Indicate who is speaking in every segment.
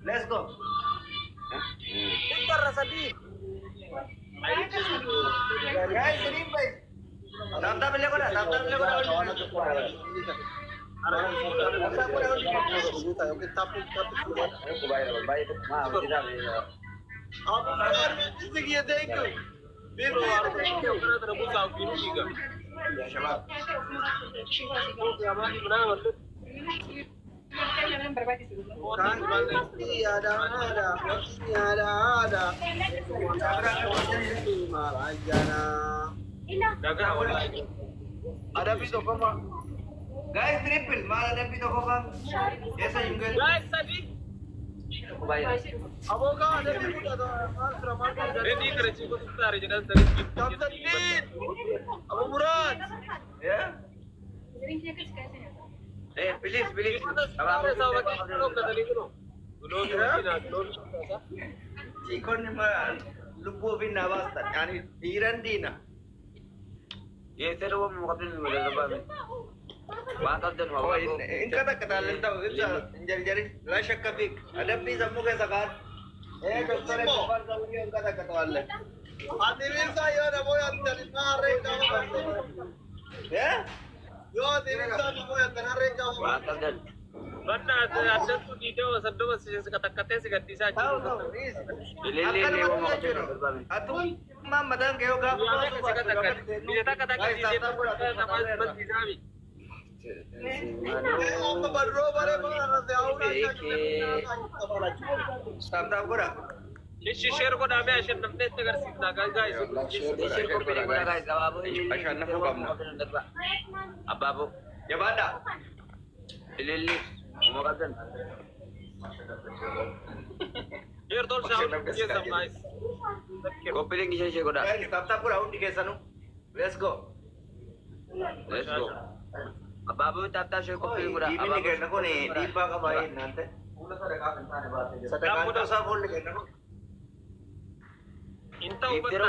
Speaker 1: Let's go.
Speaker 2: Dhibbarra sadii.
Speaker 1: Guys, sadiin bahi. Tap tap illee godha. Tap tap illee godha. Tap tap godha.
Speaker 2: Thank you. Thank you.
Speaker 1: Ya shabab.
Speaker 2: Yaada haadha, yaada haadha.
Speaker 1: Adabbii tokkoffaa. Guys, triple. Maal adabbii tokkoffaan? Eessa hin galu?
Speaker 3: Guys, sadii.
Speaker 2: Abokaa adabbii fudhata maal tura maal tura.
Speaker 3: Ready kare chico taare jedhan sadii.
Speaker 2: Shamsaddin! Abu Murad!
Speaker 1: Yeah? Eh, please, please. Chiikonni lubbuu ofii naa baastan. Ani dhiiran diina. In katakataallee ta'u ibsa hin jarjarin. La shakka fiik. Adabbii sammuu keessa kaan. Eh, doktora Ibbaan sammuu hin katakataallee.
Speaker 2: Ati ibsaa yoo namoota ati harree gaafa qabdu.
Speaker 1: Eh?
Speaker 2: Yoo ati ibsaa namoota harree gaafa qabdu.
Speaker 3: Banna addattu diidama soddoma si gadhiisaa
Speaker 1: Ta'u
Speaker 3: jiru.
Speaker 1: ta'u dhiisi. Akkanumatti jechuudha. Atummaan mataan kee yoo gaafa baasuu baattu gaafatti
Speaker 3: Biyya takka takka
Speaker 1: Guys, tap tap godha.
Speaker 3: barsiisaa.
Speaker 2: Amma badroo baree bara irratti
Speaker 1: Tap tap godha.
Speaker 3: Ishi share godhaa ashannafnee itti agarsiifna guys.
Speaker 1: Ashannafuu qabna.
Speaker 4: Abaaboo.
Speaker 1: Jabaadha.
Speaker 4: Ililli. Uma qabdan.
Speaker 3: Share tolchaa hundi keessan guys.
Speaker 4: Qophiileen ishee ishee godhaa.
Speaker 1: Guys, tap tap godha hundi keessanuu. Let's go.
Speaker 4: Let's go. Abaaboo tap tap ishee qophii godhaa.
Speaker 1: Diinni kenna kun dhiibbaa qaba jennaan ta'e. Sadaqaan ta'uusaa fuulli kenna kun.
Speaker 3: Hin ta'u banna.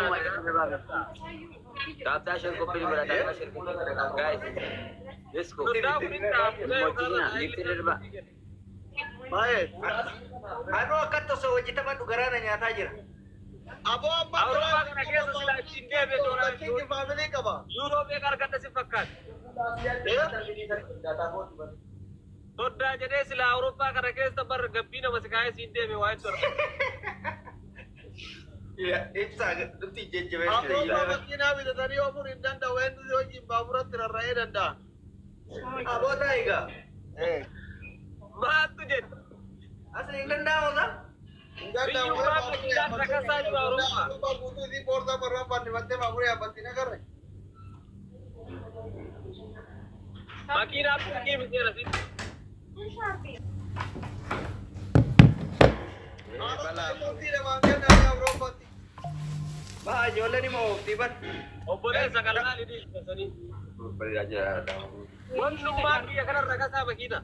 Speaker 4: Tap tap ishee qophii godhaa. Tap tap ishee qophii godhaa. Guys. Let's go.
Speaker 3: Soddaa kun hin
Speaker 4: Mochina. Lifti darba.
Speaker 2: Baay'ee.
Speaker 1: Anuu akkatti osoo hojii taphadhu garaana nyaataa jira.
Speaker 2: Aboo amma
Speaker 3: Awurooppaa kana keessa sila achiin deeme doonaa.
Speaker 2: Kingi family qaba.
Speaker 3: Yuuroo meeqa argadha si fakkaata? Soddaa jedhee sila Awurooppaa kana keessa bar gabbii nama si kaayee siin deeme waa jechuudha.
Speaker 1: Ibsaa nutti jajjabeessite.
Speaker 2: Aboo makiinaa bitatanii ofuun hin danda'u. Eenyu hojiin baaburatti rarra'ee danda'a.
Speaker 1: Aboo taayigaa.
Speaker 3: Maaltu jedhe?
Speaker 1: Asli hin danda'amu saa?
Speaker 2: Hin danda'u.
Speaker 3: Biyyummaa makiinaa rakkasaa jiru Awurooppaa.
Speaker 2: Awurooppaa guutuu isii boorsaa barraan fannifattee baabura yaabbatti nagarre.
Speaker 3: Makiinaa bukkee miteera sitti.
Speaker 2: Awuroopaatti.
Speaker 1: Baha ijoolleen ima ooftii bar.
Speaker 3: Obboleessa kalaqaa ni dhiyeessanii. Wannummaa biyya kana rakkasaa makiina.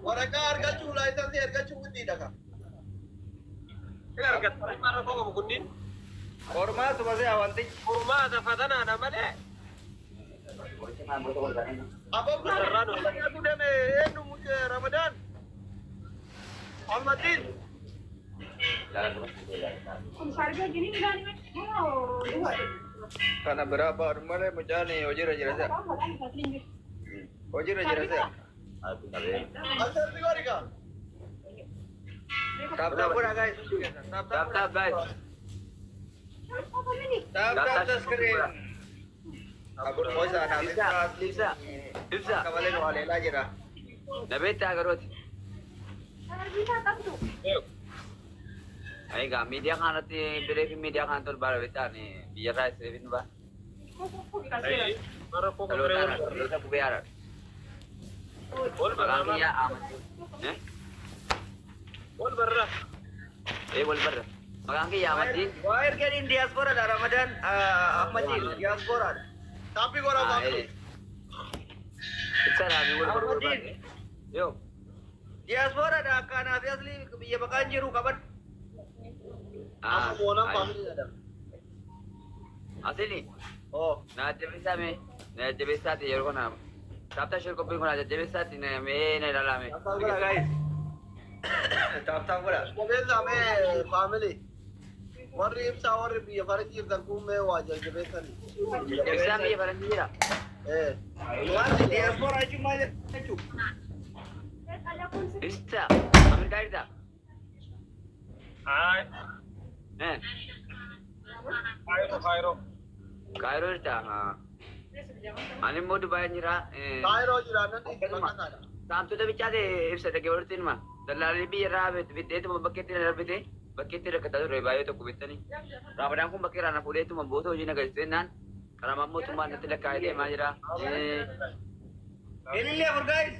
Speaker 2: Waraqaa argachuu laayisansii argachuu guddiidha ka.
Speaker 3: Hin argatta. Maal rakkoo qabu kunniin?
Speaker 1: Qormaatuma si'a wantichi.
Speaker 3: Furmaata fatanaadha malee.
Speaker 2: Aboo kun deeme eenyu Ramadaan. Almatiin.
Speaker 1: Kana biraa baadhu malee mucaan hojiirra jira si'a. Hojiirra jira si'a.
Speaker 2: Asirri godhi ka.
Speaker 1: Tap tap godha guys. Tap
Speaker 4: Tap
Speaker 1: tap
Speaker 4: tap guys.
Speaker 1: Tap tap the screen. Abur moisa na
Speaker 4: Ibsa. Ibsa. Ibsa.
Speaker 1: Akka malee nu haleelaa jira.
Speaker 4: Nabeetti agarooti. Egaa miidiyaa kanatti biree fi miidiyaa kanatti ol baara beektaan biyyarraa isee fi nu ba'a.
Speaker 3: Rakkoo qabu
Speaker 4: Dhaloota dhaloota qubee haaraadha.
Speaker 3: Wal
Speaker 4: Maqaan
Speaker 3: barra.
Speaker 4: kiyyaa Ahmad.
Speaker 3: Wal barra.
Speaker 4: Ee wal barra. Maqaan kiyyaa Ahmadiin.
Speaker 1: Waa erganiin diiyaasporaadha Ramadaan Ahmadiin diiyaasporaadha.
Speaker 2: Taappii godhaa baabura.
Speaker 4: Ibsaadhaan wal baruu barbaade. Yoo.
Speaker 1: Diiyaasporaadha akkanaa fi asli biyya maqaan jiru qaban.
Speaker 2: Amma boonaan faamilii jedhama.
Speaker 4: Asili.
Speaker 2: Oo.
Speaker 4: Na jajjabeessaa mee. Na jajjabeessaati yeroo kana. Taaptaa ishee qophii kun na jajjabeessaati mee na ilaalame.
Speaker 1: Tap tap godha guys. Tap tap godha.
Speaker 2: Jabeessaa mee family. Warri ibsaa, warri biyya faranjii jirtan kun mee waa jajjabeessanii.
Speaker 4: Ibsaan biyya faranjii jira.
Speaker 2: Eh.
Speaker 1: Maal diyaaspoora jechuun maal jechuudha?
Speaker 4: Ibsa Ameerikaa jirta.
Speaker 3: Ay,
Speaker 4: Eh,
Speaker 3: Kaayiroo, Kaayiroo.
Speaker 4: Kaayiroo jirta. Ani immoo Dubaay jira.
Speaker 2: Kaayiroo jira nan dhiisi bakka kana.
Speaker 4: Saamtota bichaa ta'e ibsa dhagee walitti hima. Dallaalli biyya irraa biddeetuma bakkeetti darbite bakkeetti rakkataa turre baay'ee tokko bittanii. Raamadaan kun bakkee irraa na fuudheetuma boota hojii na galchite jennaan qaramaan mootummaan natti lakkaa'ee deemaa jira.
Speaker 1: Ilillee afur guys.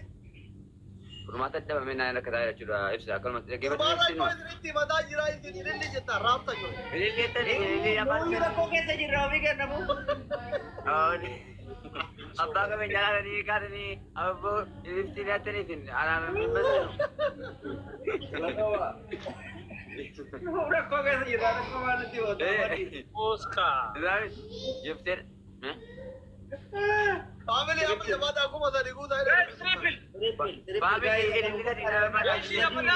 Speaker 4: Furmaata dhabamee naan rakkataa jira jechuudha ibsa akkanumatti dhagee
Speaker 2: Gurbaan
Speaker 4: walitti
Speaker 2: rakkoo
Speaker 4: hima.
Speaker 2: isinitti himataa jira, isin ililli jettan raabsa jiru.
Speaker 4: Ilillee jettanii ilillee afaan
Speaker 1: Nuyi rakkoo keessa jirra ofii kennamu.
Speaker 4: Abbaa qabeenyaa kaasanii kaasanii abboo iliftii nyaataniitiin anaan hin basanu.
Speaker 1: Rakkoo keessa jirra, rakkoo maal nutti himatu?
Speaker 3: Oscar.
Speaker 4: Jibsee.
Speaker 2: Family, amma jabaata 3000 guutaa jedhan.
Speaker 3: Triple.
Speaker 4: Family, ilillee sadii nama.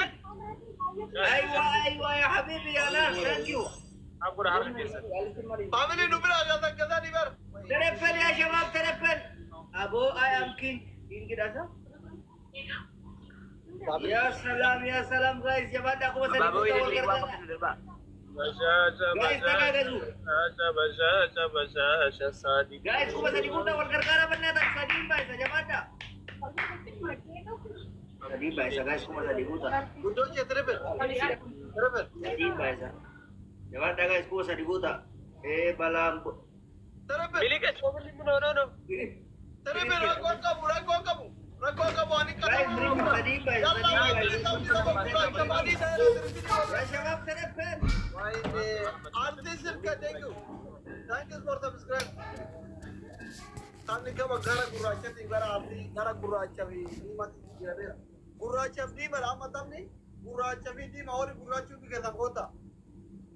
Speaker 1: أيوه أيوه يا حبيبي يا ناس، thank you.
Speaker 3: Abura harka keessa.
Speaker 2: Family, nu bira gazaggazanii bar.
Speaker 1: Triple يا شباب، triple. ابو I am king king كده. يا سلام يا سلام guys، jabaadhaa 3000
Speaker 4: Abaaboo
Speaker 1: guutaa wal
Speaker 4: ilillee waan
Speaker 1: gargaara.
Speaker 4: bakka darbaa.
Speaker 3: Bashaasha,
Speaker 1: Guys,
Speaker 3: bashaasha,
Speaker 1: tagaagazu.
Speaker 3: bashaasha, bashaasha, sadi.
Speaker 1: Guys, 3000 guutaa wal gargaara bannaa sadiin baay'isa, jabaadhaa. Sadiin baay'isa guys, 3000 guutaa.
Speaker 2: Guddoo jee, triple. Triple.
Speaker 1: Sadiin baay'isa. Jabaadhaa guys, 3000 guutaa. Ee balaan.
Speaker 2: Triple.
Speaker 3: Bilika choomilli no no no.
Speaker 2: Triple, rakkoo qabu, rakkoo qabu. Rakkoo qabu ani
Speaker 1: Guys, triple, sadiin baay'isa,
Speaker 2: Yalla
Speaker 1: sadiin
Speaker 2: waa
Speaker 1: baay'isa.
Speaker 2: ta'u saba gurraacha baadii ta'eera triple.
Speaker 1: يا شباب triple.
Speaker 2: Wayne Arti Sirka, thank you. Thank you for subscribe. Taphni gama gara gurraachatti gara artii gara gurraacha fi diimaatti jijjiirameera. Gurraacha fi diimaadha amma taphni, gurraacha fi diimaa, warri gurraachi hundi keessan koota.